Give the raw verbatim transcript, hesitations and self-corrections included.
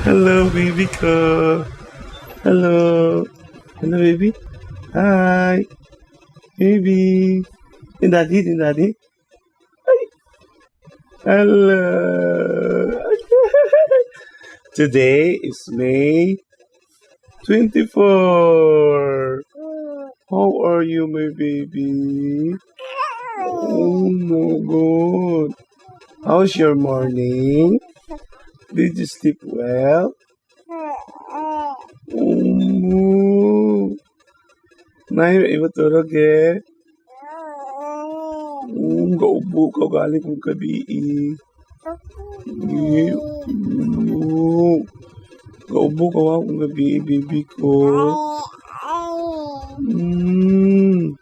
Hello, baby ko. Hello. Hello, baby. Hi. Baby. Ni daddy, ni daddy. Hi. Hello. Today is May twenty-four. How are you, my baby? Oh my God. How's your morning? Did you sleep well? Oh. Nay, imo tulog e. Mm, gaubo kaw gali kung gabii. Mm, gaubo kaw kung gabii, baby ko. Mm.